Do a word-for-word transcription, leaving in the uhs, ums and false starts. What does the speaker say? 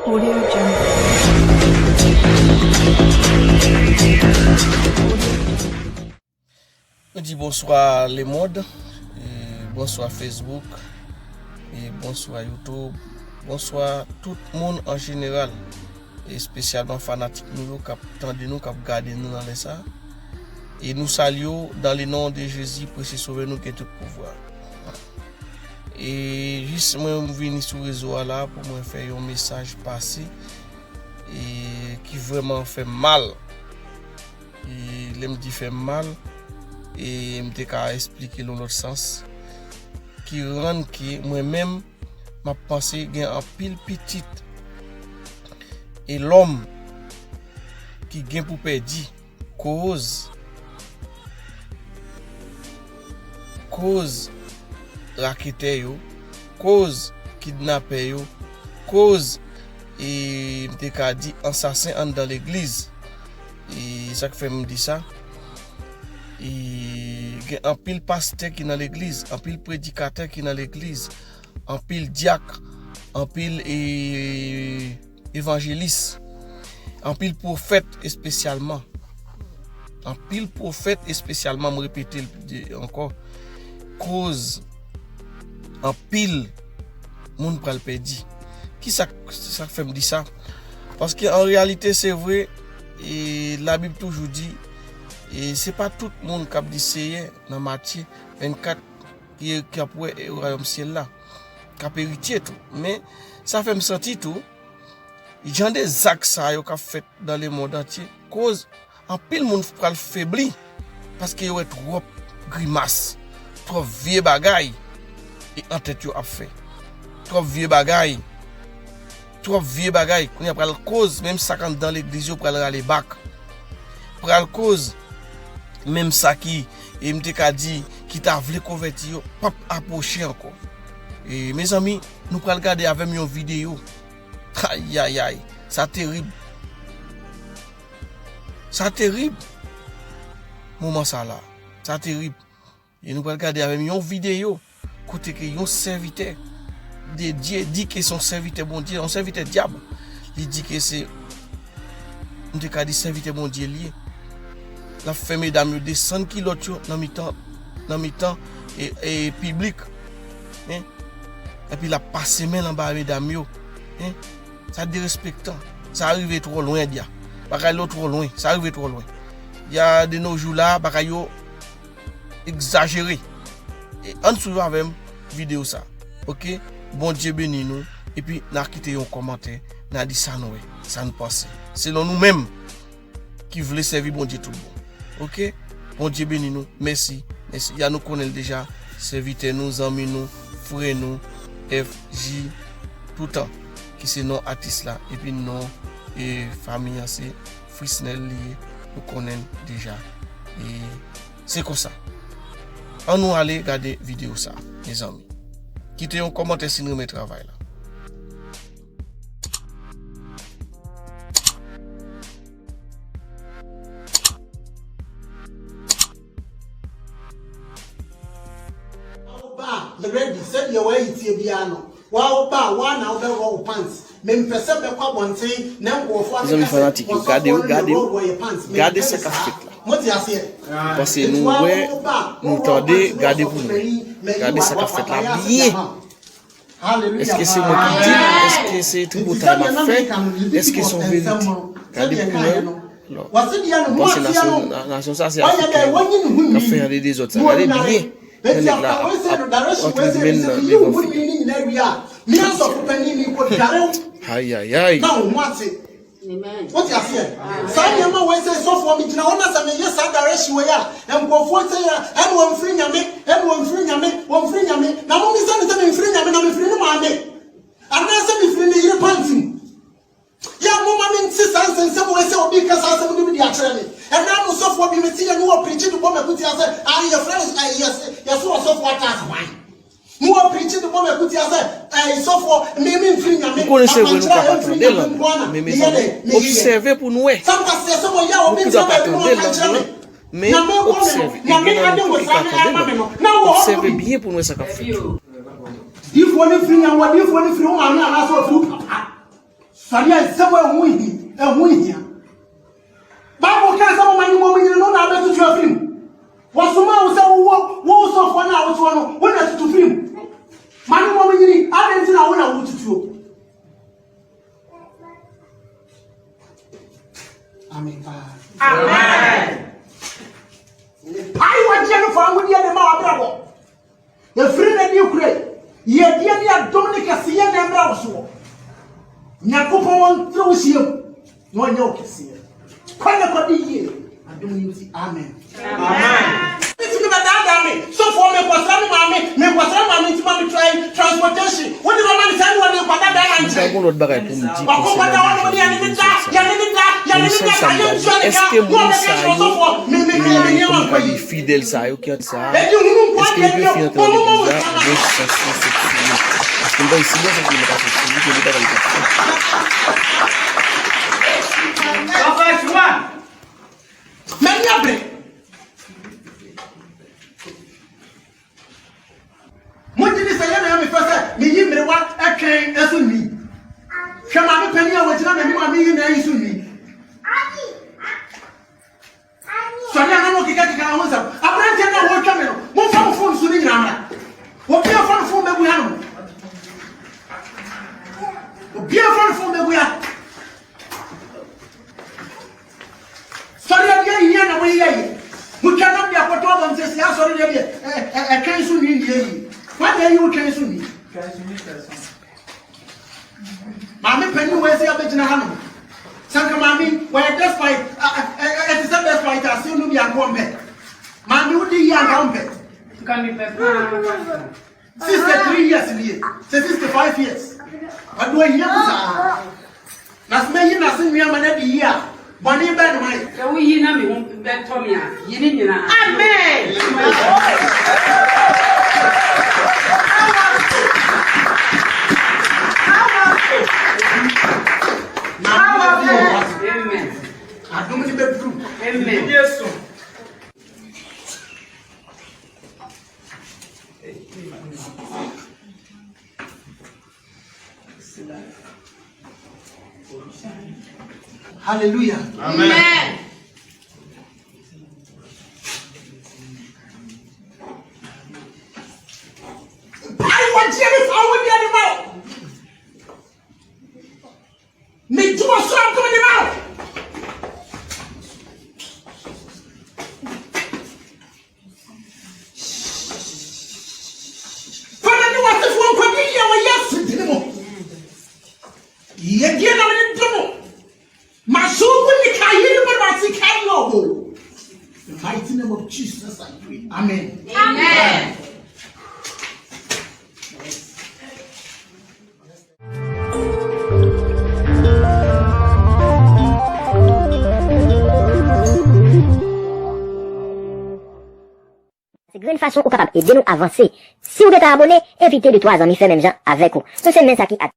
Audio Jungle. Nou di bonswa lemonn, e bonswa Facebook, e bonswa YouTube, bonswa tout moun an jeneral, espesyalman fanatik nou yo k ap tande nou, k ap gade nou nan lè sa. E nou salye w dans le nom de Jésus, prese sove nou gen tout pouvwa. E jis mwen m vini sou rezo a la pou mwen fè yon mesaj pase, e ki vrèman fè m mal. E lè m di fè m mal, e m te ka esplike l yon lòt sans, ki rann ke mwen menm, m ap panse gen anpil pitit e lòm ki gen pou pèdi koz, koz raketè yo, koz kidnapè yo, koz, e m te ka di, ansasen anndan legliz. E sa k fè m di sa, e gen anpil pastè ki nan legliz, anpil predikatè ki nan legliz, anpil dyak, anpil, e, evanjelis, anpil pwofèt espesyalman. Anpil pwofèt espesyalman, m repete l de- ankò, koz anpil moun pral pèdi. Ki sa, sa k fè m di sa? Paske an reyalite, se vre, e Labib toujou di, e se pa tout moun k ap di Seyè nan Matye vennkat ki, ki ap wè wayòm syèl la, k ap eritye tou. Men, sa fè m santi tou, jan de zak sa yo k ap fèt dans le monde entier, koz anpil moun pral febli, paske yo wè twòp grimas, twòp vye bagay e an tèt yo ap fè. Twòp vye bagay, twòp vye bagay, kounye a pral koz, menm sa k anndan legliz yo pral rale bak. Pral koz, menm sa ki, e m te ka di, ki ta vle konvèti yo, p ap apwoche ankò. E, mezanmi, nou pral gade avè m yon videyo. Ayayay, sa terib. Sa terib. Moman sa la, sa terib. E nou pral gade avè m yon videyo kote ke yon sèvitè de Dye di ke se yon sèvitè Bondye, yon sèvitè dyab. Li di ke se, m te ka di, sèvitè Bondye li ye. L ap fè medam yo desann kilòt yo nan mitan, nan mitan, e, e piblik. Hein? Epi l ap pase men l anba medam yo. Hein? Sa derespektan. Sa rive twò lwen, dya. Bagay lo twò lwen. Sa rive twò lwen. Ya de nos jours la, bagay yo egzajere. E ann swiv avè m videyo sa. Oke? Bondye beni nou. Epi n a kite yon kòmantè. N a di sa n wè, sa n panse. Selon nou menm ki vle sèvi Bondye tout bon. Oke? Bondye beni nou. Mèsi. Mèsi. Ya nou konnen l deja. Sèvitè nou, zanmi nou, frè nou, F J toutan, ki se non atis la. Epi non, e, fanmi an se Frisnel li ye. Nou konnen l deja. E se konsa. Ann nou ale gade videyo sa, mezanmi. Kite yon kòmantè si n renmen travay la. Mezanmi fanatik yo, gade yo, gade yo. Gade sa k ap fèt la. Panse nou wè, nou tande, gade pou nou wè. Gade sa k ap fèt la byen. Èske se mwen ki di l? Èske se tripotay m ap fè? Èske se yon verite? Gade pou nou wè. Alò, m panse nasyon, na- nasyon sa se Afriken yo k ap fè jan de dezòd sa. Gade byen jan nèg la ap, ap antre men l nan devan fi a. Ayayay. Amen. Sa mwen wè se sofwa mi di la, ona sa me ye sa dare shi we ya. Em go fo se ya, em wo mfiri nyame, em wo mfiri nyame, wo mfiri nyame. Na mo mi sa mi sa mi mfiri nyame, na mi mfiri ni mame. Ana se mi mfiri ni yire panti. Ya mo mami nti sa se se mo se obi ka sa se mo ni di atreme. Em na mo sofwa bi me ti ya no wo preach to bo me kuti ase. Ari ya friends, ya so sofwa ta sa wai. Nou ap preach to bon men koute a se, eh, sofo, men men fri nan men. Ou konnen se vre nou ka pa tande lang, men mezanmi, obsève pou nou wè. Sa m ka se se mwen ya obi ti a men nou an kay men obsève. E gen nan nou ki ka tande lang. Obsève byen pou nou wè sa k ap fèt. Di fo ni fri nan wè, di fo ni fri ou mami a la so fou papa. Aliás, se mwen wi, e wi. Ba bon ka sa mwen ni mwen ni non na be tutu film. Wasuma usa wo wo uso fo na wo tuwa no. Wo na tutu film. Mani mwen ni a be tina wo na wo tutu. Amen. Amen. Pai wa dia no fa wo dia de ma abra bo. Efrene ni ukre. Ye dia ni adumni kasiye na mra usuo. Nyakupo won tro usiyo. No nya ukasiye. Kwenda kwa diye. Adumni usi. Amen. Amen. Isi ni badada mi. So fo me kwa sami mami. Me kwa sami mami ti mami try transportation. Wodi mama ni sami wodi kwa dada anji. Mwen pa gen lòt bagay pou m di konsènan Bondye, Bondye sèl sa m ka di. Èske moun sa yo, e, kòman m ka di, fidèl sa yo ki ant sa a, èske yo te fin antre nan legliz la? Bon, sans lan se sou yo. Paske m pa isi, bon, sans lan pa se sou yo, ke li pa pral fè. Men ni apre. Mwen di li, Senyè, men mi fè sa, mi yi mre wa, e ken, e sou ni. Kama mi peni ya wajina, men mi wa mi yi na yi sou ni. Sò ni a nan mwen kika kika la mwen sa. Apre n te nan wè kame non. Mwen fè yon fon sou ni nan la. Ou byen fè yon fon men bouya non. Ou byen fè yon fon men bouya. Sori ya byen yè na mwen yè yè. Mwen kè nan byen kòtò ban se si a sori ya byen. E, e, e, ken sou ni yè yè. Mwen te yi ou ken sou ni. Mami peni wezi ya bejina hanu. Sanka mami, waya despite, a, a, a, a, ti sa despite a, si nou byen kombe. Mami, ou di ya kombe. Kani pe pa. Sixty-three years li ye. Se sixty-five years. An dwe ye pou sa. Nas me yi nas mi amane di ya. Bani ben mai. Ke wi yi na mi won ben to mi a. Yi ni mi na. Amen. Amen. Adum ni bedroom. Amen. Alelouya. Amen. Pai wa dia ni fa wa dia ni mai. Me tuwa so a kama ni mai. Fana ni wasi fo kwa ni ya wa ya si dini mo. Ye dia na ni dumo. Masuku ni kayi ni mo masi kayi obo. The mighty name of Jesus I pray. Amen. Amen. Se grenn fason ou kapab ede nou avanse. Si w gentan abone, envite de twa zanmi fè menm jan avèk ou. Nou se men sa ki at.